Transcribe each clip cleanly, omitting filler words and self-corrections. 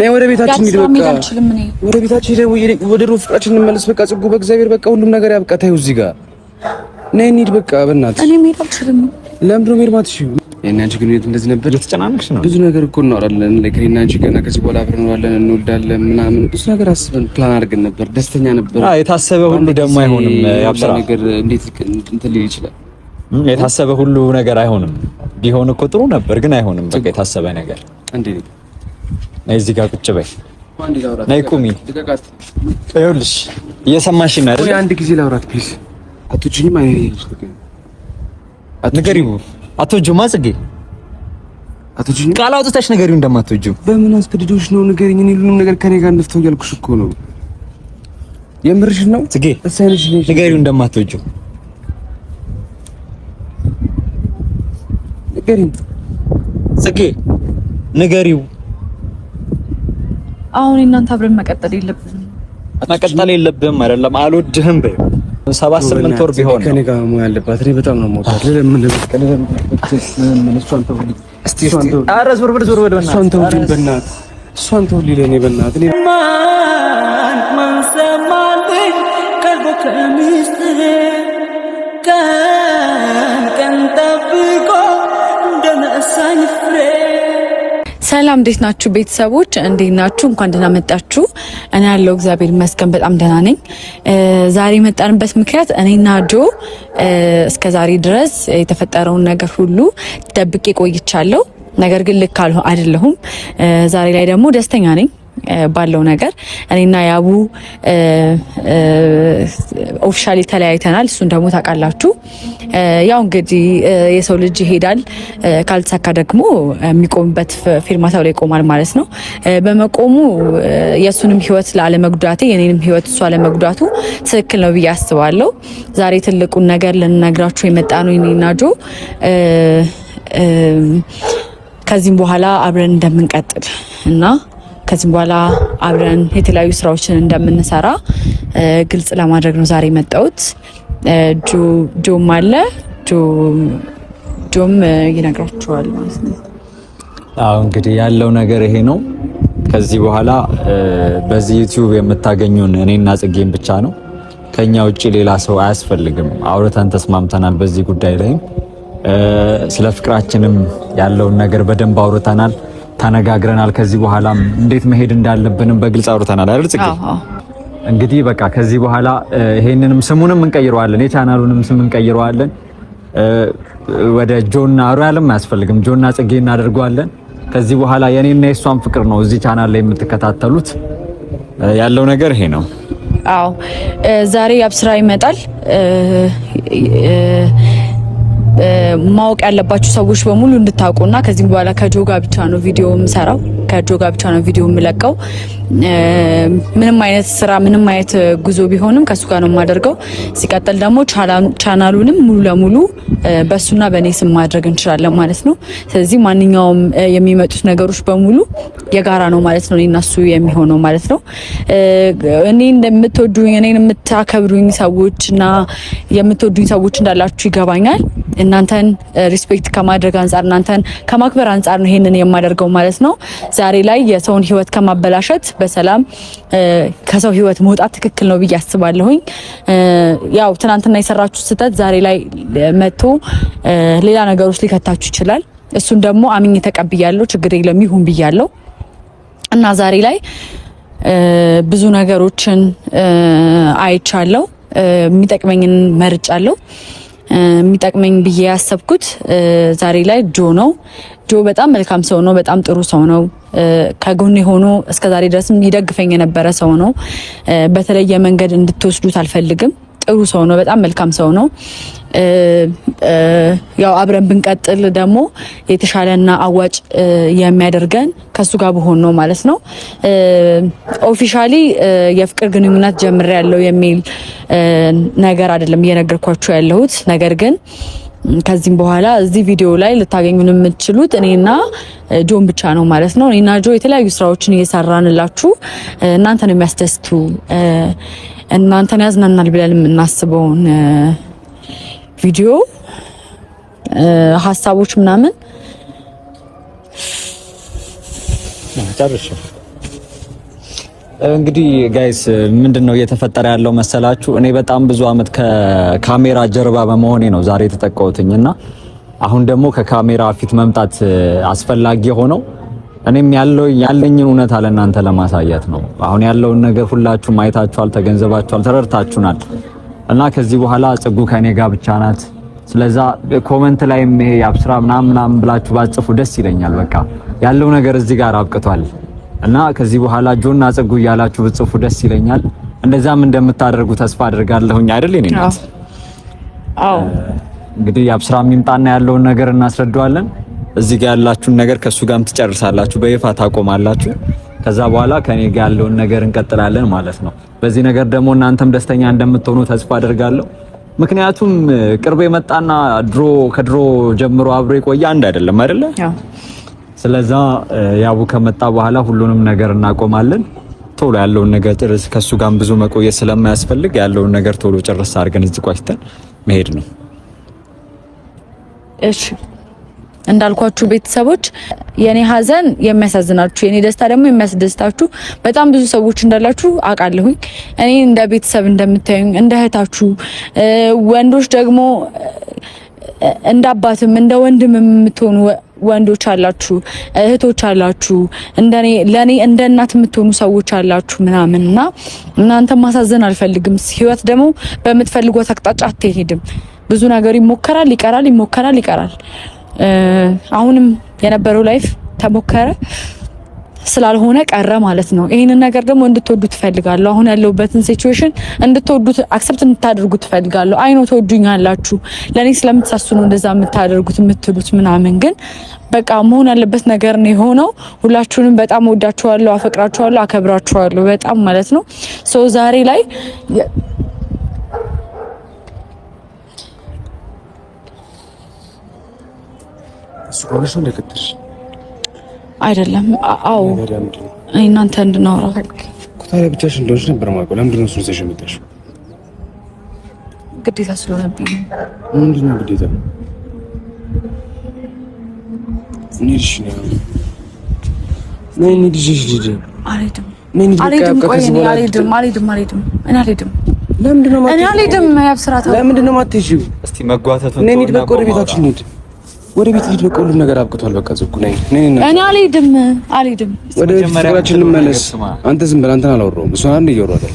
ነይ ወደ ቤታችን ሂድ። በቃ ወደ ቤታችን ሂድ፣ ወደ ድሮ ፍቅራችን እንመለስ። በቃ ጽጉ፣ በእግዚአብሔር በቃ ሁሉም ነገር ያብቃ። ተይው እዚህ ጋር ነይ እንሂድ። በቃ በእናትሽ እኔ መሄድ አልችልም። ለምንድን ነው መሄድ ማትችይው? የእኔና አንቺ ግንኙነት እንደዚህ ነበር። እየተጨናነቅሽ ነው። ብዙ ነገር እኮ እናወራለን። like እኔና አንቺ ገና ከዚህ በኋላ አብረን እንኖራለን፣ እንወልዳለን ምናምን ብዙ ነገር አስበን ፕላን አድርገን ነበር። ደስተኛ ነበር። አዎ የታሰበ ሁሉ ደግሞ አይሆንም። ያብስራ ነገር እንዴት እንትን ሊል ይችላል? የታሰበ ሁሉ ነገር አይሆንም። ቢሆን እኮ ጥሩ ነበር፣ ግን አይሆንም። በቃ የታሰበ ነገር እንዴ ነይ እዚህ ጋር ቁጭ በይ። ነይ ቁሚ። ይኸውልሽ እየሰማሽ ነው አይደል? አንድ ጊዜ ላውራት please። አትወጂኝም? አይ ንገሪው። አትወጂውማ ጽጌ፣ አትወጂኝም? ቃል አውጥተሽ ንገሪው እንደማትወጂው። በምን አስገድዶሽ ነው? ንገሪኝ። እኔ ሁሉንም ነገር ከኔ ጋር እንፍተው እያልኩሽ እኮ ነው። የምርሽን ነው ጽጌ? ንገሪው እንደማትወጂው ንገሪኝ ጽጌ፣ ንገሪው። አሁን እናንተ አብረን መቀጠል የለብንም። መቀጠል የለብህም አይደለም፣ አልወድህም በይው። 7 8 ወር ቢሆን ከኔ ጋር መሆን ያለባት እኔ በጣም ነው የምወዳት። ለምን ለምን እሷን ተውልኝ፣ እስቲ እስቲ፣ ኧረ ዞር በል ዞር በል፣ እሷን ተውልኝ፣ በእናትህ እሷን ተውልኝ፣ ለእኔ በእናትህ እኔ ማን ማን ሰማልኝ ቀርቦ ከሚስጥሬ ቀን ቀን ጠብቆ እንደነሳኝ ፍሬ። ሰላም እንዴት ናችሁ ቤተሰቦች? እንዴት ናችሁ? እንኳን ደህና መጣችሁ። እኔ ያለው እግዚአብሔር ይመስገን በጣም ደህና ነኝ። ዛሬ የመጣንበት ምክንያት እኔና ጆ እስከ ዛሬ ድረስ የተፈጠረውን ነገር ሁሉ ደብቄ ቆይቻለሁ። ነገር ግን ልክ አይደለሁም። ዛሬ ላይ ደግሞ ደስተኛ ነኝ ባለው ነገር። እኔና ያቡ officially ተለያይተናል። እሱን ደግሞ ታውቃላችሁ። ያው እንግዲህ የሰው ልጅ ይሄዳል፣ ካልተሳካ ደግሞ የሚቆምበት ፊርማታው ላይ ይቆማል ማለት ነው። በመቆሙ የእሱንም ሕይወት ላለመጉዳቴ የኔንም ሕይወት እሱ አለመጉዳቱ ትክክል ነው ብዬ አስባለሁ። ዛሬ ትልቁን ነገር ልንነግራችሁ የመጣ ነው እኔና ጆ ከዚህም በኋላ አብረን እንደምንቀጥል እና ከዚህም በኋላ አብረን የተለያዩ ስራዎችን እንደምንሰራ ግልጽ ለማድረግ ነው ዛሬ የመጣሁት። ጆም አለ፣ ጆም ይነግራችኋል ማለት ነው። አዎ እንግዲህ ያለው ነገር ይሄ ነው። ከዚህ በኋላ በዚህ ዩቲዩብ የምታገኙን እኔና ጽጌን ብቻ ነው። ከኛ ውጭ ሌላ ሰው አያስፈልግም። አውርተን ተስማምተናል። በዚህ ጉዳይ ላይም ስለ ፍቅራችንም ያለውን ነገር በደንብ አውርተናል፣ ተነጋግረናል። ከዚህ በኋላም እንዴት መሄድ እንዳለብንም በግልጽ አውርተናል አይደል ጽጌ? እንግዲህ በቃ ከዚህ በኋላ ይሄንንም ስሙንም እንቀይረዋለን፣ የቻናሉንም ስም እንቀይረዋለን። ወደ ጆና ሮያልም አያስፈልግም፣ ጆና ጽጌ እናደርገዋለን። ከዚህ በኋላ የኔና የሷን ፍቅር ነው እዚህ ቻናል ላይ የምትከታተሉት። ያለው ነገር ይሄ ነው። አዎ ዛሬ ያብስራ ይመጣል። ማወቅ ያለባችሁ ሰዎች በሙሉ እንድታውቁና ከዚህም በኋላ ከጆ ጋር ብቻ ነው ቪዲዮ የምሰራው፣ ከጆ ጋር ብቻ ነው ቪዲዮ የምለቀው። ምንም አይነት ስራ ምንም አይነት ጉዞ ቢሆንም ከሱ ጋር ነው የማደርገው። ሲቀጥል ደግሞ ቻናሉንም ሙሉ ለሙሉ በሱና በእኔ ስም ማድረግ እንችላለን ማለት ነው። ስለዚህ ማንኛውም የሚመጡት ነገሮች በሙሉ የጋራ ነው ማለት ነው፣ እኔና እሱ የሚሆነው ማለት ነው። እኔ እንደምትወዱኝ እኔን የምታከብሩኝ ሰዎች እና የምትወዱኝ ሰዎች እንዳላችሁ ይገባኛል። እናንተን respect ከማድረግ አንጻር እናንተን ከማክበር አንጻር ነው ይሄንን የማደርገው ማለት ነው። ዛሬ ላይ የሰውን ሕይወት ከማበላሸት በሰላም ከሰው ሕይወት መውጣት ትክክል ነው ብዬ አስባለሁኝ። ያው ትናንትና የሰራችሁ ስህተት ዛሬ ላይ መጥቶ ሌላ ነገሮች ሊከታችሁ ይችላል። እሱን ደግሞ አምኜ ተቀብያለሁ። ችግር የለም ይሁን ብያለሁ እና ዛሬ ላይ ብዙ ነገሮችን አይቻለሁ። የሚጠቅመኝን መርጫለሁ። የሚጠቅመኝ ብዬ ያሰብኩት ዛሬ ላይ ጆ ነው። ጆ በጣም መልካም ሰው ነው። በጣም ጥሩ ሰው ነው። ከጎኔ ሆኖ እስከ ዛሬ ድረስም ይደግፈኝ የነበረ ሰው ነው። በተለየ መንገድ እንድትወስዱት አልፈልግም። ጥሩ ሰው ነው። በጣም መልካም ሰው ነው። ያው አብረን ብንቀጥል ደግሞ የተሻለና አዋጭ የሚያደርገን ከሱ ጋር ብሆን ነው ማለት ነው። Officially የፍቅር ግንኙነት ጀምሬያለሁ የሚል ነገር አይደለም እየነገርኳችሁ ያለሁት። ነገር ግን ከዚህም በኋላ እዚህ ቪዲዮ ላይ ልታገኙን የምትችሉት እኔና ጆን ብቻ ነው ማለት ነው። እኔና ጆ የተለያዩ ስራዎችን እየሰራንላችሁ እናንተን የሚያስደስቱ እናንተን ያዝናናል ብለን የምናስበውን ቪዲዮ ሀሳቦች ምናምን እንግዲህ guys ምንድን ነው እየተፈጠረ ያለው መሰላችሁ? እኔ በጣም ብዙ አመት ከካሜራ ጀርባ በመሆኔ ነው ዛሬ የተጠቃሁትኝ እና አሁን ደግሞ ከካሜራ ፊት መምጣት አስፈላጊ ሆነው እኔም ያለው ያለኝን እውነታ ለእናንተ ለማሳየት ነው። አሁን ያለውን ነገር ሁላችሁም አይታችኋል፣ ተገንዘባችኋል፣ ተረድታችሁናል እና ከዚህ በኋላ ጽጉ ከኔ ጋር ብቻ ናት። ስለዛ comment ላይም ይሄ የአብስራ ምናምን ምናምን ብላችሁ ባጽፉ ደስ ይለኛል። በቃ ያለው ነገር እዚህ ጋር አብቅቷል እና ከዚህ በኋላ ጆና ጽጉ እያላችሁ ብጽፉ ደስ ይለኛል። እንደዛም እንደምታደርጉ ተስፋ አድርጋለሁኝ። አይደል የኔ እናት? አዎ። እንግዲህ የአብስራ የሚምጣና ያለውን ነገር እናስረዳዋለን። እዚህ ጋር ያላችሁን ነገር ከሱ ጋርም ትጨርሳላችሁ፣ በይፋ ታቆማላችሁ። ከዛ በኋላ ከኔ ጋር ያለውን ነገር እንቀጥላለን ማለት ነው። በዚህ ነገር ደግሞ እናንተም ደስተኛ እንደምትሆኑ ተስፋ አድርጋለሁ። ምክንያቱም ቅርብ የመጣና ድሮ ከድሮ ጀምሮ አብሮ የቆየ አንድ አይደለም አይደለ? ስለዛ ያቡ ከመጣ በኋላ ሁሉንም ነገር እናቆማለን። ቶሎ ያለውን ነገር ጭርስ፣ ከሱ ጋርም ብዙ መቆየት ስለማያስፈልግ ያለውን ነገር ቶሎ ጭርስ አድርገን እዚህ ቋጭተን መሄድ ነው። እሺ እንዳልኳችሁ ቤተሰቦች የኔ ሀዘን የሚያሳዝናችሁ የኔ ደስታ ደግሞ የሚያስደስታችሁ በጣም ብዙ ሰዎች እንዳላችሁ አውቃለሁኝ። እኔ እንደ ቤተሰብ እንደምታዩኝ እንደ እህታችሁ፣ ወንዶች ደግሞ እንደ አባትም እንደ ወንድም የምትሆኑ ወንዶች አላችሁ፣ እህቶች አላችሁ፣ እንደኔ ለኔ እንደ እናት የምትሆኑ ሰዎች አላችሁ ምናምን እና እናንተ ማሳዘን አልፈልግም። ህይወት ደግሞ በምትፈልጓት አቅጣጫ አትሄድም። ብዙ ነገር ይሞከራል፣ ይቀራል፣ ይሞከራል፣ ይቀራል። አሁንም የነበረው life ተሞከረ ስላልሆነ ቀረ ማለት ነው። ይህንን ነገር ደግሞ እንድትወዱት እፈልጋለሁ። አሁን ያለሁበትን situation እንድትወዱት accept እንድታደርጉት እፈልጋለሁ። I know ትወዱኛላችሁ፣ ለእኔ ስለምትሳሱ ነው እንደዛ የምታደርጉት የምትሉት ምናምን። ግን በቃ መሆን ያለበት ነገር ነው የሆነው። ሁላችሁንም በጣም ወዳችኋለሁ፣ አፈቅራችኋለሁ፣ አከብራችኋለሁ በጣም ማለት ነው። So ዛሬ ላይ እሱ ከሆነሽ ነው እንደከተልሽ አይደለም። አዎ እናንተ እንድናወራ ፈልግ እኮ። ታዲያ ብቻሽን እንደሆንሽ ነበር የማውቀው። ለምንድን ነው እሱን ይዘሽ የመጣሽው? ግዴታ ስለሆነብኝ። ምንድን ነው ግዴታ? እንሂድ። እሺ ነይ እንሂድ። ይዤሽ ልሂድ። አልሄድም። ነይ እንሂድ። በቃ አልሄድም። በቃ ቆይ ከዚህ እኔ በኋላ አልሄድም። አልሄድም። አልሄድም። እኔ አልሄድም። ለምንድን ነው እኔ አልሄድም። ያብስራ ተው። ለምንድን ነው የማትሄጂው? እስቲ መጓተቱን ነይ እንሂድ። በቃ ወደ ቤታችን እንሂድ። ወደ ቤት እንሂድ። በቃ ሁሉም ነገር አብቅቷል። በቃ ዝጉ። ነይ ነይ ነይ። እኔ አልሄድም። አልሄድም። ወደ ቤት ፍቅራችን እንመለስ። አንተ ዝም በል። አንተን አላወራሁም። እሷን አንድ እያወራሁ አይደል?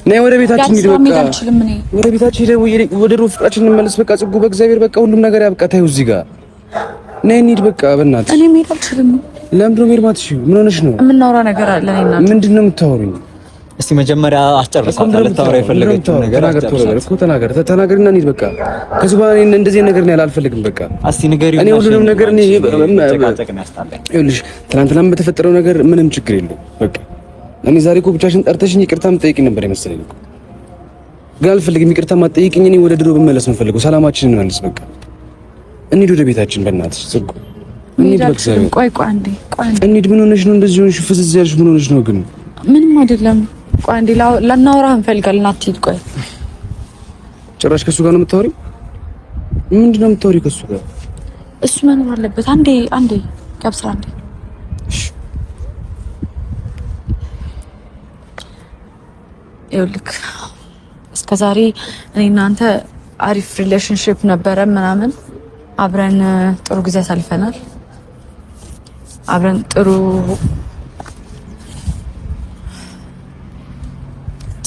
ነይ ወደ ቤታችን እንሂድ። ያብስራ መሄድ በቃ አልችልም እኔ። ወደ ቤታችን ሄደን ወደ ድሮ ፍቅራችን እንመለስ። በቃ ጽጉ፣ በእግዚአብሔር በቃ ሁሉም ነገር ያብቃ። ተይው እዚህ ጋር ነይ እንሂድ። በቃ በእናትሽ እኔ መሄድ አልችልም። ለምንድን ነው መሄድ የማትችይው? ምን ሆነሽ ነው? የምናወራ ነገር አለ እኔ እና ምንድን ነው የምታወሪኝ? እስቲ መጀመሪያ አስጨርሳት። ልታወራ የፈለገችውን ነገር ተናገር፣ ቶሎ በል አስጨርሳት። እኮ ተናገር፣ ተናገርና እንሂድ። በቃ ከዚህ በኋላ እኔ እንደዚህ ነገር ነው አልፈልግም። በቃ እስቲ ንገሪው። እኔ ሁሉንም ነገር እኔ ጨቃጨቅ ነው ያስጣለኝ። ይኸውልሽ ትናንትናም በተፈጠረው ነገር ምንም ችግር የለውም። በቃ እኔ ዛሬ እኮ ብቻሽን ጠርተሽኝ ይቅርታ የምጠይቅኝ ነበር የመሰለኝ እኮ፣ ግን አልፈልግም። ይቅርታ ማትጠይቅኝ እኔ ወደ ድሮ ብመለስ ነው የምፈልገው። ሰላማችንን እንመልስ። በቃ እንሂድ ወደ ቤታችን። በእናትሽ ጽጉ እንሂድ፣ መሄድ አልችልም። በእግዚአብሔር ቆይ ቆይ አንዴ ቆይ አንዴ። እንሂድ። ምን ሆነሽ ነው እንደዚህ ሆንሽ? ፍዝዝ ያልሽ ምን ሆነሽ ነው ግን? ምንም አይደለም። ቆይ አንዴ ላናወራህ እንፈልጋለን። አትሂድ። ቆይ ጭራሽ ከእሱ ጋር ነው የምታወሪው? ምንድን ነው የምታወሪው ከእሱ ጋር? እሱ መኖር አለበት። አንዴ አንዴ ያብስራ አንዴ። ይኸውልህ እስከ ዛሬ እኔ እናንተ አሪፍ relationship ነበረ ምናምን፣ አብረን ጥሩ ጊዜ አሳልፈናል። አብረን ጥሩ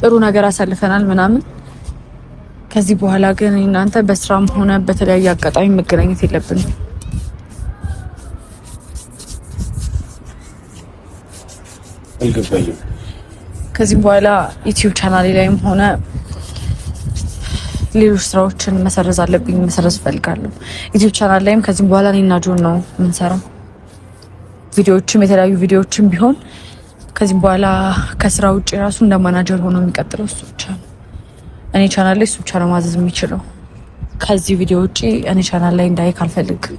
ጥሩ ነገር አሳልፈናል ምናምን። ከዚህ በኋላ ግን እኔ እናንተ በስራም ሆነ በተለያየ አጋጣሚ መገናኘት የለብንም። አልገባኝም። ከዚህም በኋላ ዩቲዩብ ቻናሌ ላይም ሆነ ሌሎች ስራዎችን መሰረዝ አለብኝ፣ መሰረዝ እፈልጋለሁ። ዩቲዩብ ቻናል ላይም ከዚህም በኋላ እኔና ጆን ነው የምንሰራው። ቪዲዮዎችም የተለያዩ ቪዲዮዎችም ቢሆን ከዚህም በኋላ ከስራ ውጭ ራሱ እንደ ማናጀር ሆኖ የሚቀጥለው እሱ ብቻ ነው። እኔ ቻናል ላይ እሱ ብቻ ነው ማዘዝ የሚችለው። ከዚህ ቪዲዮ ውጭ እኔ ቻናል ላይ እንዳይክ አልፈልግም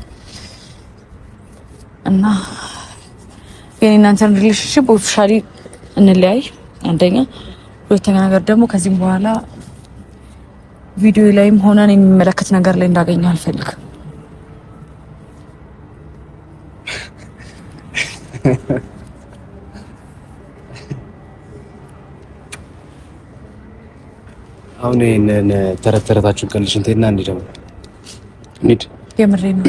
እና የኔ እናንተን relationship officially እንለያይ፣ አንደኛ። ሁለተኛ ነገር ደግሞ ከዚህም በኋላ ቪዲዮ ላይም ሆነ እኔን የሚመለከት ነገር ላይ እንዳገኘ አልፈልግም። አሁን ይሄንን ተረት ተረታችሁን ቀልሽን ተይና እንሂድ። አሁን እንሂድ። የምሬን ነው።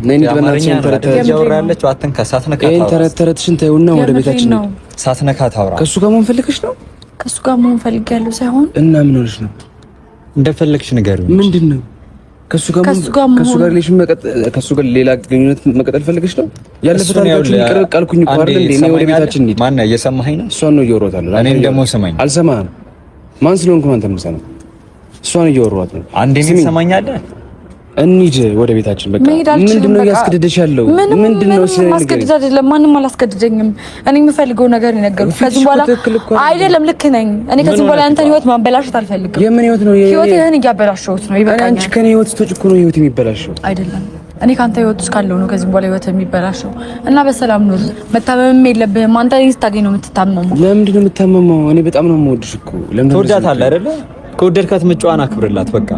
ነይ እንሂድ። በእናትሽ ተረት ተረት እያወራ ያለችው አትንካ፣ ሳትነካ ይሄን ተረት ተረትሽን ተይውና ወደ ቤታችን እንሂድ። ሳትነካ ታውራ። ከእሱ ጋር መሆን ፈልገሽ ነው? ከእሱ ጋር መሆን ፈልጌያለሁ ሳይሆን እና ምን ሆነሽ ነው? እንደፈለግሽ ንገሪው። ምንድን ነው ከሱ ጋር ከሱ ጋር relation መቀጠል ከሱ ጋር ሌላ ግንኙነት መቀጠል ፈልገሽ ነው? ያለፈ ታሪካችን ይቅር ቃልኩኝ እኮ አይደል እንዴ? እኔ ወደ ቤታችን እንሂድ። ማነው እየሰማኸኝ ነው? እሷን ነው እያወራኋት ያለው። እኔን ደግሞ ስማኝ። አልሰማህም። ማን ስለሆንኩ ነው አንተ የምሰማው? እሷን እያወራኋት ነው። አንዴ እኔን ትሰማኛለህ? እንሂድ ወደ ቤታችን። በቃ ምንድን ነው እያስገደደሽ ያለው? ምንድን ነው ማስገደድ አይደለም፣ ማንም አላስገደደኝም። እኔ የምፈልገው ነገር ነው የነገርኩህ። ከዚህ በኋላ አይደለም፣ ልክ ነኝ እኔ። ከዚህ በኋላ ያንተን ህይወት ማበላሸት አልፈልግም። የምን ህይወት ነው? ህይወትህን እያበላሸሁት ነው። ይበቃኛል። አንቺ ከኔ ህይወት ስትወጪ እኮ ነው ህይወት የሚበላሸው። አይደለም፣ እኔ ከአንተ ህይወት ውስጥ ካለው ነው ከዚህ በኋላ ህይወት የሚበላሸው። እና በሰላም ኑር። መታመምም የለብህም አንተ። እኔን ስታገኝ ነው የምትታመመው። ለምንድን ነው የምታመመው? እኔ በጣም ነው የምወድሽ እኮ። ለምን ትወዳታለህ አይደለ? ከወደድካት ምጫዋን አክብርላት በቃ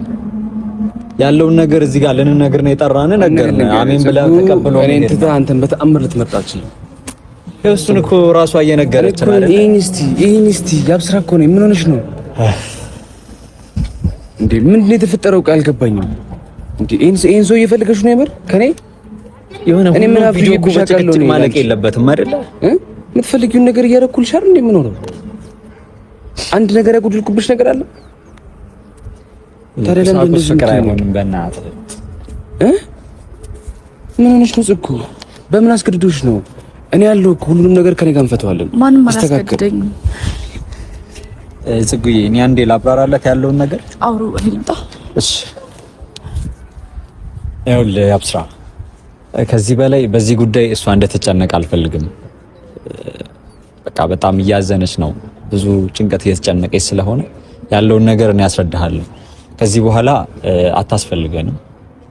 ያለውን ነገር እዚህ ጋር ልንነግር ነው የጠራን ነገር አሜን ብለህ ተቀብሎ እኔን ትተህ አንተን በተአምር ልትመርጥ አትችልም። እሱን እኮ ራሷ እየነገረች ነው አይደል? ይሄን እስቲ ይሄን እስቲ ያብስራ እኮ ነው። ምን ሆነሽ ነው እንዴ? ምንድን ነው የተፈጠረው? ቃል አልገባኝም። እንዴ ይሄን ሰው እየፈለገሽ ነው የምር ከኔ የሆነ እኔ ምን ቪዲዮ እኮ በጭቅጭቅ ማለቅ የለበትም አይደለ? የምትፈልጊውን ነገር እያደረኩልሽ አይደል? እንዴ ምን ሆነው አንድ ነገር ያጎድልኩብሽ ነገር አለ? ታዲያ ለምን እንደዚህ ፍቅር አይሆንም? በእናትህ እ ምን ሆነሽ ነው ጽጉ? በምን አስገድዶሽ ነው? እኔ ያለው እኮ ሁሉንም ነገር ከኔ ጋር እንፈተዋለን። ማንም አላስገድደኝም። ጽጉዬ እኔ አንዴ ላብራራለት ያለውን ነገር አውሩ። እኔ ልምጣ። እሺ ይኸውልህ አብስራ፣ ከዚህ በላይ በዚህ ጉዳይ እሷ እንደተጨነቀ አልፈልግም። በቃ በጣም እያዘነች ነው፣ ብዙ ጭንቀት እየተጨነቀች ስለሆነ ያለውን ነገር እኔ አስረዳሃለሁ። ከዚህ በኋላ አታስፈልገንም።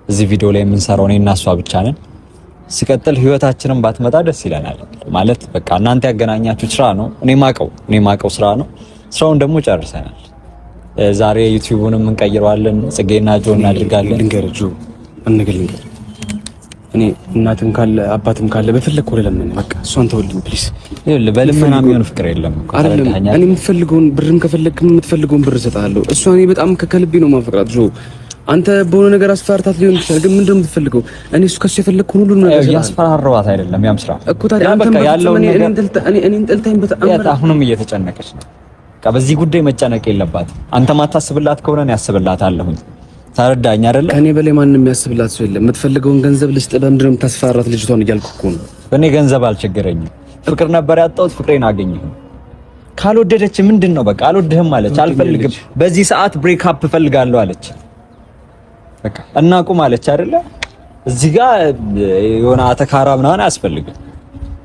እዚህ ቪዲዮ ላይ የምንሰራው እኔ እና እሷ ብቻ ነን። ሲቀጥል ህይወታችንን ባትመጣ ደስ ይለናል። ማለት በቃ እናንተ ያገናኛችሁ ስራ ነው። እኔ ማቀው ስራ ነው። ስራውን ደግሞ ጨርሰናል። ዛሬ ዩቲዩቡንም እንቀይረዋለን። ጽጌና ጆ እናድርጋለን። ልንገርህ ጆ፣ አንድ ነገር ልንገርህ። እኔ እናትም ካለ አባትም ካለ በፈለግከው ልለምን፣ በቃ እሷን ተውልኝ please። ይኸውልህ በልመና የሚሆን ፍቅር የለም እኮ አይደለም። እኔ የምትፈልገውን ብርም ከፈለግክም የምትፈልገውን ብር እሰጥሃለሁ። እሷ እኔ በጣም ከልቤ ነው የማፈቅራት ጆ። አንተ በሆነ ነገር አስፈራርታት ሊሆን ይችላል፣ ግን ምንድን ነው የምትፈልገው? እኔ እሱ ከሱ የፈለግከውን ሁሉ ነገር እሰጥሃለሁ። ያስፈራራኋት አይደለም ያም ስራ እኮ ታዲያ አንተም ያለውን ነገር እኔን ጠልታኝ በጣም አሁንም እየተጨነቀች ነው። በቃ በዚህ ጉዳይ መጨነቅ የለባትም። አንተ ማታስብላት ከሆነ እኔ አስብላታለሁኝ። ተረዳኝ አይደለ? ከኔ በላይ ማንም የሚያስብላት ሰው የለም። የምትፈልገውን ገንዘብ ልስጥ፣ በምንድን ነው የምታስፈራራት ልጅቷን እያልኩ እኮ ነው። እኔ ገንዘብ አልቸገረኝም። ፍቅር ነበር ያጣሁት፣ ፍቅሬን አገኘሁ። ካልወደደች ምንድን ነው በቃ አልወድህም አለች፣ አልፈልግም፣ በዚህ ሰዓት break up እፈልጋለሁ አለች። በቃ እናቁም አለች አይደለ? እዚህ ጋር የሆነ አተካራ ምናምን አያስፈልግም።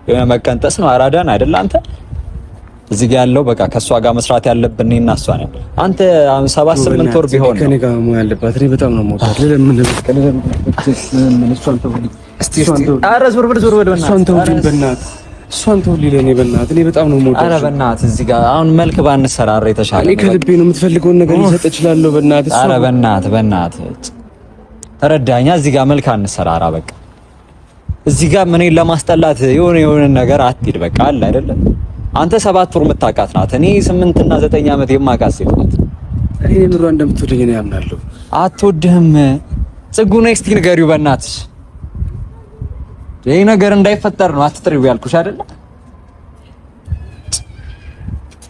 የሆነ መቀንጠስ ነው። አራዳን አይደለ አንተ እዚህ ጋር ያለው በቃ ከእሷ ጋር መስራት ያለብን እኔና እሷ ነን። አንተ 7 8 ወር ቢሆን ከኔ ጋር መሆን ያለባት እኔ በጣም ነው የምወዳት። ልለምን በቃ ልለምን፣ እሷን ተውልኝ። እስቲ እስቲ ኧረ ዞር በል ዞር በል እሷን ተውልኝ በእናትህ፣ እሷን ተውልኝ ለእኔ በእናትህ። እኔ በጣም ነው የምወዳት። ኧረ በእናትህ እዚህ ጋር አሁን መልክ ባንሰራራ የተሻለ እኔ ከልቤ ነው የምትፈልገውን ነገር ልሰጥ እችላለሁ። በእናትህ ኧረ በእናትህ በእናትህ ተረዳኛ። እዚህ ጋር መልክ አንሰራራ በቃ እዚህ ጋር እኔን ለማስጠላት የሆነ የሆነ ነገር አትሂድ። በቃ አለ አይደለም አንተ 7 ወር የምታውቃት ናት። እኔ 8 እና 9 ዓመት የማውቃት ሴት ናት። እኔ ምሯ እንደምትወደኝ ነው ያምናለሁ። አትወድህም። ጽጉ ነይ እስቲ ንገሪው በእናትሽ። ይሄ ነገር እንዳይፈጠር ነው አትጥሪው ያልኩሽ አይደለ?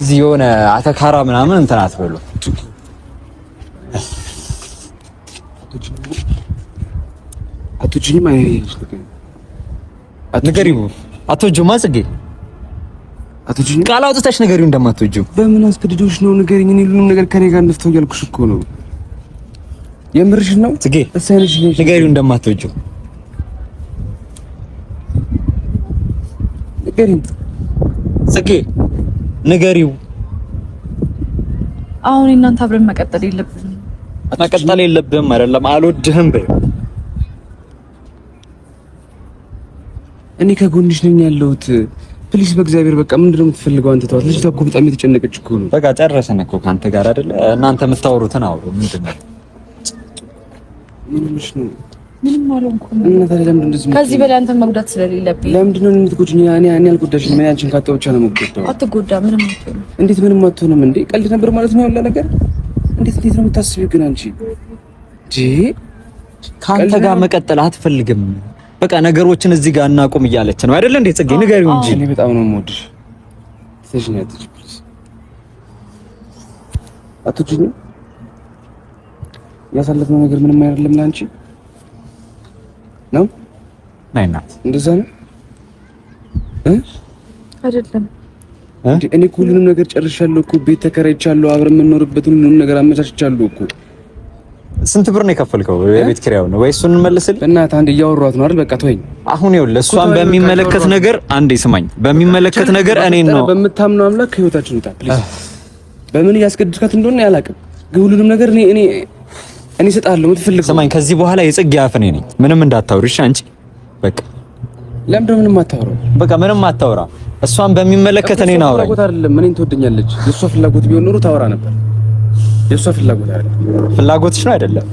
እዚህ የሆነ አተካራ ምናምን እንትን አትበሉ። አትወጂኝም? አይ ንገሪው። አትወጂውማ ጽጌ አትወጂኝም? ቃል አውጥተሽ ንገሪው እንደማትወጂው። በምን አስገድዶሽ ነው? ንገሪኝ። እኔ ሁሉንም ነገር ከኔ ጋር እንፍተው እያልኩሽ እኮ ነው። የምርሽን ነው ጽጌ? ንገሪው እንደማትወጂው ንገሪኝ ጽጌ፣ ንገሪው። አሁን እናንተ አብረን መቀጠል የለብንም። መቀጠል የለብህም አይደለም፣ አልወድህም በይው። እኔ ከጎንሽ ነኝ ያለሁት። please በእግዚአብሔር በቃ ምንድን ነው የምትፈልገው አንተ? ተዋት። ልጅቷ እኮ በጣም የተጨነቀች እኮ ነው። በቃ ጨረስን እኮ ከአንተ ጋር አይደለ? እናንተ የምታወሩትን አውሩ። ምንድን ነው ምንሽ ነው? ምንም አልሆንኩም። እና ታዲያ ለምንድን እንደዚህ ከዚህ በላይ አንተን መጉዳት ስለሌለብኝ ለምንድን ነው የምትጎጂኝ? እኔ አልጎዳሽም። እኔ አንቺን ካጣሁ ብቻ ነው የምጎዳው። አትጎዳ። ምንም አትሆንም። እንዴት ምንም አትሆንም እንዴ? ቀልድ ነበር ማለት ነው ያለ ነገር። እንዴት እንዴት ነው የምታስቢው ግን አንቺ? ከአንተ ጋር መቀጠል አትፈልግም። በቃ ነገሮችን እዚህ ጋር እናቁም እያለች ነው አይደለ እንዴ? ጽጌ ንገሪው እንጂ። እኔ በጣም ነው የምወድሽ። ትተሽኝ አትሂጂ please። አትወጂኝም? ያሳለፍነው ነገር ምንም አይደለም ለአንቺ ነው። ናይ እናት እንደዛ ነው እ አይደለም እኔ እኮ ሁሉንም ነገር ጨርሻለሁ እኮ፣ ቤት ተከራይቻለሁ፣ አብረን የምንኖርበትን ሁሉንም ነገር አመቻችቻለሁ እኮ። ስንት ብር ነው የከፈልከው የቤት ኪራዩን? ወይ እሱን እንመልስልህ? በእናትህ አንድ እያወሯት ነው አይደል? በቃ ተወኝ። አሁን ይኸውልህ እሷን በሚመለከት ነገር አንዴ ስማኝ፣ በሚመለከት ነገር እኔን ነው በምታምነው አምላክ ከህይወታችን ውጣ please። በምን እያስገድድካት እንደሆነ አላውቅም፣ ግን ሁሉንም ነገር እኔ እኔ እኔ እሰጥሃለሁ የምትፈልገው። ስማኝ፣ ከዚህ በኋላ የጽጌ አፍ እኔ ነኝ። ምንም እንዳታወሪ እሺ? አንቺ በቃ ለምንድን ነው ምንም አታወራው? በቃ ምንም አታወራ። እሷን በሚመለከት እኔን አውራኝ። ፍላጎት አይደለም እኔን ትወደኛለች። የእሷ ፍላጎት ቢሆን ኖሮ ታወራ ነበር። የእሷ ፍላጎት አይደለም። ፍላጎትሽ ነው አይደለም?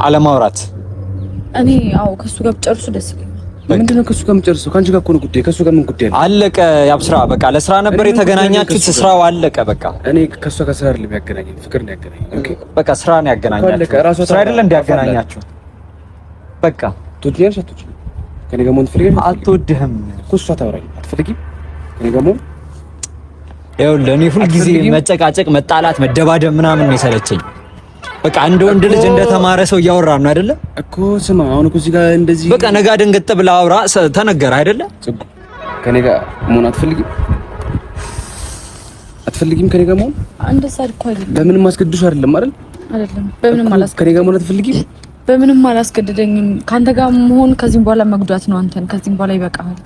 አለማውራት። እኔ አዎ፣ ከሱ ጋር ብጨርሱ ደስ ይለኛል። ምንድን ነው ከሱ ጋር የምጨርሰው? ከአንቺ ጋር እኮ ነው ጉዳይ። ከሱ ጋር ምን ጉዳይ አለ? አለቀ። ያብስራ በቃ ለስራ ነበር የተገናኛችሁት። ስራው አለቀ። በቃ እኔ ከሷ ጋር ስራ አይደለም ያገናኘን፣ ፍቅር ነው ያገናኘን። okay በቃ ስራ ነው ያገናኛችሁ። ስራ አይደለም እንደ ያገናኛችሁ። በቃ ትወጂኛለሽ አትወጂኝም? ከእኔ ጋር መሆን ትፈልጊያለሽ? አትወድህም እኮ እሷ ታወራኝ። አትፈልጊም? ከእኔ ጋር መሆን ይኸውልህ፣ እኔ ሁልጊዜ መጨቃጨቅ፣ መጣላት፣ መደባደብ ምናምን ነው የሰለቸኝ። በቃ እንደ ወንድ ልጅ እንደተማረ ሰው እያወራ ነው አይደለ? እኮ ስማ፣ አሁን እኮ እዚህ ጋር እንደዚህ በቃ ነጋ ደንገጥ ብላ አውራ ተነገረ አይደለ? ከኔ ጋር መሆን አትፈልጊም? አትፈልጊም? ከኔ ጋር መሆን እንደዛ እኮ አይደለም። በምንም አስገድዶሽ አይደለም አይደል? አይደለም፣ በምንም አላስገድደኝም። ከኔ ጋር መሆን አትፈልጊም? በምንም አላስገድደኝም። ካንተ ጋር መሆን ከዚህም በኋላ መጉዳት ነው አንተን። ከዚህም በኋላ ይበቃሃል።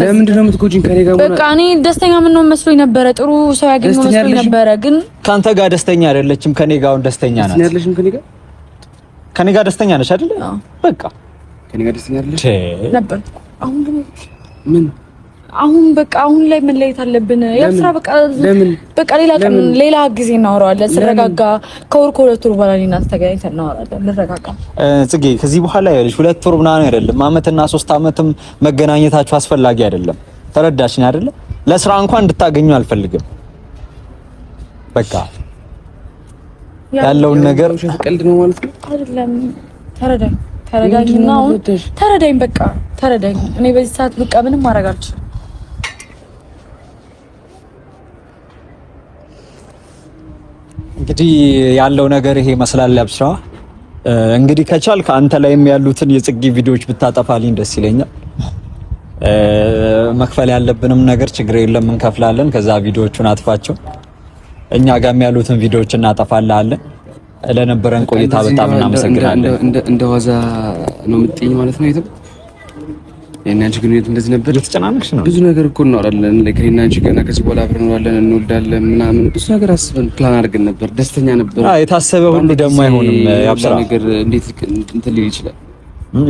ለምንድን ነው የምትጎጂኝ? ከኔ ጋር መሆን በቃ እኔ ደስተኛ ምን ነው መስሎኝ ነበረ፣ ጥሩ ሰው ያገኘው መስሎኝ ነበረ። ግን ካንተ ጋር ደስተኛ አይደለችም። ከኔ ጋር አሁን ደስተኛ ናት። ደስተኛ አይደለሽም? ከኔ ጋር ከኔ ጋር ደስተኛ ነሽ አይደለ? በቃ ከኔ ጋር ደስተኛ አይደለሽ ነበር። አሁን ግን ምን አሁን በቃ አሁን ላይ መለየት አለብን። ያው ስራ በቃ ለምን በቃ ሌላ ቀን ሌላ ጊዜ እናወራዋለን። ስረጋጋ ከወር ከሁለት ወር በኋላ እኔና አንተ ተገናኝተን እናወራለን። ልረጋጋ ጽጌ። ከዚህ በኋላ ያለሽ 2 ወር ምናምን አይደለም አመትና 3 አመትም መገናኘታችሁ አስፈላጊ አይደለም። ተረዳሽኝ አይደለ? ለስራ እንኳን እንድታገኙ አልፈልግም። በቃ ያለውን ነገር ቀልድ ነው ማለት ነው አይደለም። ተረዳኝ፣ ተረዳኝና አሁን ተረዳኝ፣ በቃ ተረዳኝ። እኔ በዚህ ሰዓት በቃ ምንም ማድረግ አልችልም። እንግዲህ ያለው ነገር ይሄ ይመስላል። ያብስራ እንግዲህ ከቻልክ አንተ ላይም ያሉትን የጽጌ ቪዲዮዎች ብታጠፋልኝ ደስ ይለኛል። መክፈል ያለብንም ነገር ችግር የለም እንከፍላለን። ከዛ ቪዲዮዎቹን አጥፋቸው፣ እኛ ጋርም ያሉትን ቪዲዮዎች እናጠፋላለን። ለነበረን ቆይታ በጣም እናመሰግናለን። እንደ ዋዛ ነው የምትይኝ ማለት ነው። የትም የእኔና አንቺ ግንኙነት እንደዚህ ነበር። እየተጨናነቅሽ ነው። ብዙ ነገር እኮ እናወራለን። like እኔና አንቺ ገና ከዚህ በኋላ አብረን እንኖራለን፣ እንወልዳለን ምናምን ብዙ ነገር አስበን ፕላን አድርገን ነበር። ደስተኛ ነበር። አዎ የታሰበ ሁሉ ደግሞ አይሆንም። ያብስራ ነገር እንዴት እንትን ሊል ይችላል?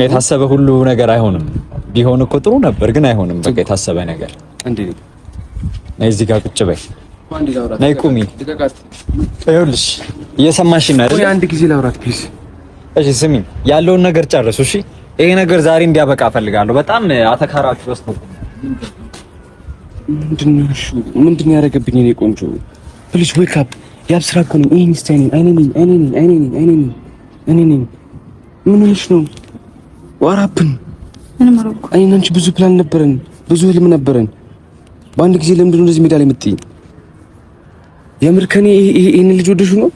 የታሰበ ሁሉ ነገር አይሆንም። ቢሆን እኮ ጥሩ ነበር፣ ግን አይሆንም። በቃ የታሰበ ነገር እንዴ ነይ፣ እዚህ ጋር ቁጭ በይ። ነይ ቁሚ። ይኸውልሽ እየሰማሽኝ ነው አይደል? አንድ ጊዜ ላውራት please። እሺ ስሚኝ፣ ያለውን ነገር ጨርሱ። እሺ ይሄ ነገር ዛሬ እንዲያበቃ እፈልጋለሁ። በጣም አተካራችሁ ወስዶ ምንድነው? እሺ ምንድነው ያደረገብኝ? እኔ ቆንጆ please wake up። ያብስራ እኮ ነኝ። ይሄን ስታይ ነኝ። አይኔ ነኝ፣ አይኔ ነኝ፣ አይኔ ነኝ፣ አይኔ ነኝ፣ እኔ ነኝ። ምን ሆነሽ ነው? What happened ምንም አላልኩም። እኔና አንቺ ብዙ ፕላን ነበረን፣ ብዙ ህልም ነበረን። በአንድ ጊዜ ለምንድነው እንደዚህ ሜዳ ላይ የምትይኝ? የምር ከኔ ይሄን ልጅ ወደሽው ነው?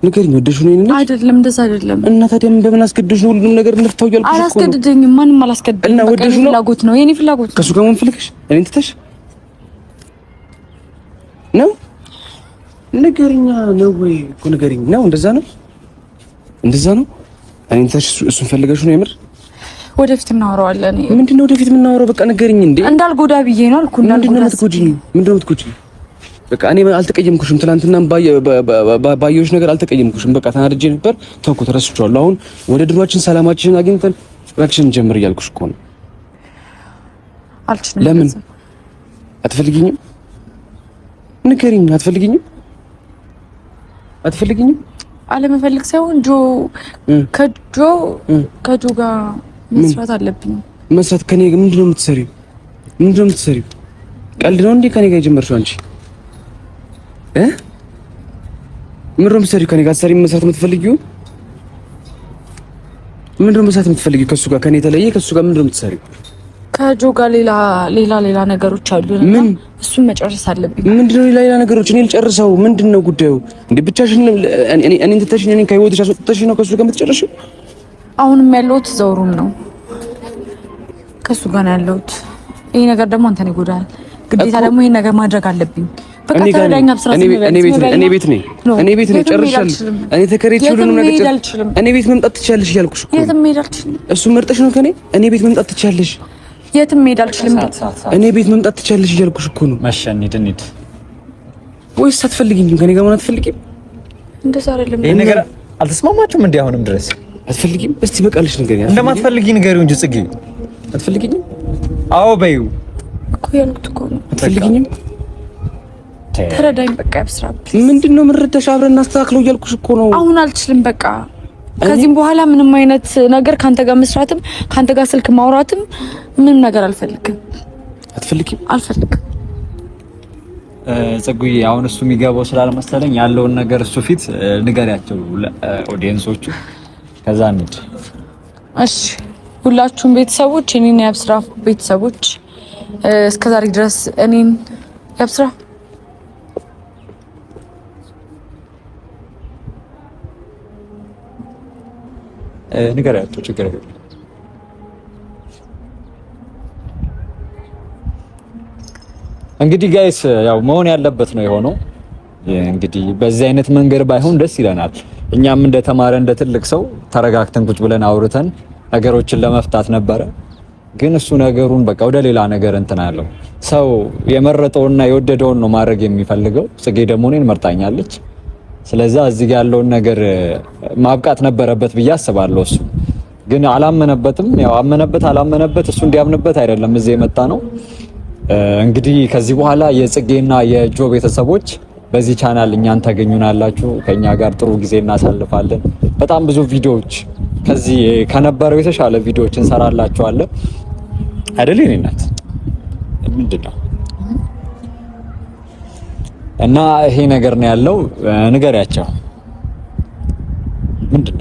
ንገሪኝ፣ ወደሽው ነው? ይሄን አይደለም፣ እንደዛ አይደለም። እና ታዲያ ምን በምን አስገድዶሽ ነው ሁሉንም ነገር እንፍታው እያልኩሽ እኮ ነው። አላስገድደኝም፣ ማንም አላስገድደኝም። እና ወደሽው ነው? ፍላጎት ነው የኔ ፍላጎት ነው። ከእሱ ጋር መሆን ፈልገሽ እኔን ትተሽ ነው? ንገሪኛ ነው ወይ እኮ ንገሪኝ። ነው እንደዛ ነው፣ እንደዛ ነው። እኔን ትተሽ እሱን ፈልገሽ ነው የምር? ወደፊት እናወራዋለን። ምንድን ነው ወደፊት የምናወራው? በቃ ንገሪኝ እንዴ። እንዳልጎዳ ብዬ ነው አልኩ። ምንድን ነው የምትጎጂኝ? ምንድን ነው የምትጎጂኝ? በቃ እኔ አልተቀየምኩሽም። ትናንትናም ባየሁሽ ነገር አልተቀየምኩሽም። በቃ ተናድጄ ነበር፣ ተውኩት፣ ረስቼዋለሁ። አሁን ወደ ድሯችን ሰላማችንን አግኝተን ፍቅራችንን እንጀምር እያልኩሽ እኮ ነው። አልችልም። ለምን አትፈልጊኝም? ንገሪኝ። አትፈልጊኝም? አትፈልጊኝም? አለመፈልግ ሳይሆን ጆ ከጆ ከጆ ጋር መስራት አለብኝ። መስራት ከኔ ምንድን ነው የምትሰሪው? ምንድን ነው የምትሰሪው? ቀልድ ነው እንዴ ከኔ ጋር የጀመርሽው አንቺ? እ ምንድን ነው የምትሰሪው? ከእኔ ጋር ትሰሪ መስራት የምትፈልጊው ምንድን ነው መስራት የምትፈልጊው? ከእሱ ጋር ከእኔ የተለየ ከእሱ ጋር ምንድን ነው የምትሰሪው? ከጆ ጋር ሌላ ሌላ ሌላ ነገሮች አሉ። ምን? እሱን መጨረስ አለብኝ። ምንድን ነው ሌላ ሌላ ነገሮች? እኔ ልጨርሰው። ምንድን ነው ጉዳዩ? እንዴ ብቻሽን እኔን ትተሽኝ እኔን ከህይወትሽ አስወጥተሽኝ ነው ከእሱ ጋር የምትጨርሺው? አሁንም ያለሁት እዛው room ነው፣ ከእሱ ጋር ነው ያለሁት። ይሄ ነገር ደግሞ አንተን ይጎዳል። ግዴታ ደግሞ ይሄን ነገር ማድረግ አለብኝ። በቃ ተረዳኝ። እኔ ቤት ነኝ፣ እኔ ቤት ነኝ፣ እኔ ቤት ነኝ። ጨርሻለሁ። እኔ ተከራይቼ ሁሉንም ነገር እኔ ቤት መምጣት ትችያለሽ እያልኩሽ እኮ። የትም መሄድ አልችልም። እሱ መርጠሽ ነው ከኔ እኔ ቤት መምጣት ትችያለሽ። የትም መሄድ አልችልም። እኔ ቤት መምጣት ትችያለሽ እያልኩሽ እኮ ነው። መሸ፣ እንሂድ እንሂድ። ወይስ አትፈልጊኝም? ከኔ ጋር መሆን አትፈልጊም? እንደዛ አይደለም። ይሄ ነገር አልተስማማችሁም እንዴ? አሁንም ድረስ አትፈልጊም? እስቲ በቃልሽ ንገሪኝ። እንደማትፈልጊ ንገሪው እንጂ ጽጌ። አትፈልጊኝም? አዎ በይው እኮ ያልኩት እኮ ነው። አትፈልጊኝም? ተረዳኝ በቃ ያብስራ። ምንድን ነው የምንረዳሽ? አብረን እናስተካክለው እያልኩሽ እኮ ነው። አሁን አልችልም በቃ ከዚህም በኋላ ምንም አይነት ነገር ካንተ ጋር መስራትም ካንተ ጋር ስልክ ማውራትም ምንም ነገር አልፈልግም። አትፈልጊም? አልፈልግም። ጽጉዬ አሁን እሱ የሚገባው ስላልመሰለኝ ያለውን ነገር እሱ ፊት ንገሪያቸው audience ኦቹ፣ ከዛ እንሂድ። እሺ ሁላችሁም ቤተሰቦች፣ እኔን የአብስራ ቤተሰቦች እስከዛሬ ድረስ እኔን የአብስራ ንገሪያቸው፣ ችግር የለም። እንግዲህ guys ያው መሆን ያለበት ነው የሆነው። እንግዲህ በዚህ አይነት መንገድ ባይሆን ደስ ይለናል። እኛም እንደተማረ እንደ ትልቅ ሰው ተረጋግተን ቁጭ ብለን አውርተን ነገሮችን ለመፍታት ነበረ። ግን እሱ ነገሩን በቃ ወደ ሌላ ነገር እንትን አለው። ሰው የመረጠውና የወደደውን ነው ማድረግ የሚፈልገው። ጽጌ ደግሞ እኔን መርጣኛለች። ስለዛ እዚህ ጋር ያለውን ነገር ማብቃት ነበረበት ብዬ አስባለሁ። እሱ ግን አላመነበትም። ያው አመነበት አላመነበት እሱ እንዲያምንበት አይደለም እዚህ የመጣ ነው። እንግዲህ ከዚህ በኋላ የጽጌና የጆ ቤተሰቦች በዚህ ቻናል እኛን ታገኙናላችሁ። ከኛ ጋር ጥሩ ጊዜ እናሳልፋለን። በጣም ብዙ ቪዲዮዎች ከዚህ ከነበረው የተሻለ ቪዲዮዎች እንሰራላችኋለን። አይደል የእኔ እናት? ምንድን ነው እና ይሄ ነገር ነው ያለው። ንገሪያቸው። ምንድን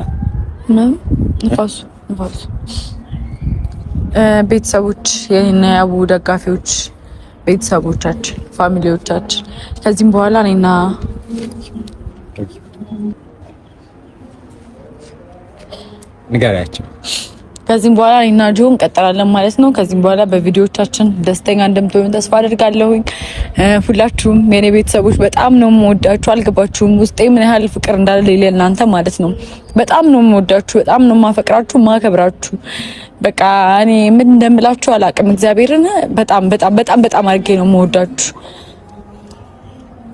ነው ንፋሱ ንፋሱ። ቤተሰቦች የኔና ያቡ ደጋፊዎች ቤተሰቦቻችን፣ family ዎቻችን ከዚህም በኋላ እኔና ንገሪያቸው ከዚህም በኋላ እኔና ጆ እንቀጥላለን ማለት ነው። ከዚህም በኋላ በቪዲዮቻችን ደስተኛ እንደምትሆኑ ተስፋ አድርጋለሁኝ። ሁላችሁም የኔ ቤተሰቦች በጣም ነው የምወዳችሁ። አልገባችሁም ውስጤ ምን ያህል ፍቅር እንዳለ ለእናንተ ማለት ነው። በጣም ነው የምወዳችሁ፣ በጣም ነው የማፈቅራችሁ፣ ማከብራችሁ። በቃ እኔ ምን እንደምላችሁ አላቅም። እግዚአብሔርን በጣም በጣም በጣም በጣም አድርጌ ነው የምወዳችሁ።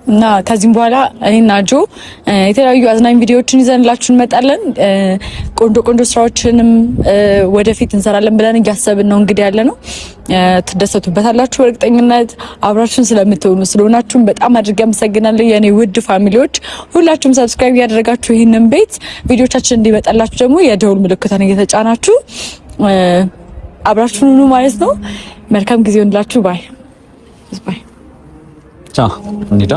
እና ከዚህም በኋላ እኔና ጆ የተለያዩ አዝናኝ ቪዲዮዎችን ይዘንላችሁ እንመጣለን። ቆንጆ ቆንጆ ስራዎችንም ወደፊት እንሰራለን ብለን እያሰብን ነው እንግዲህ ያለ ነው። ትደሰቱበታላችሁ በእርግጠኝነት። አብራችሁን ስለምትሆኑ ስለሆናችሁም በጣም አድርጌ አመሰግናለሁ የእኔ ውድ family ዎች። ሁላችሁም subscribe እያደረጋችሁ ይህንን ቤት ቪዲዮቻችን እንዲመጣላችሁ ደግሞ የደውል ምልክቷን እየተጫናችሁ አብራችሁን ሁኑ ማለት ነው። መልካም ጊዜ ይሁንላችሁ። Bye bye። ቻው እንሂዳ።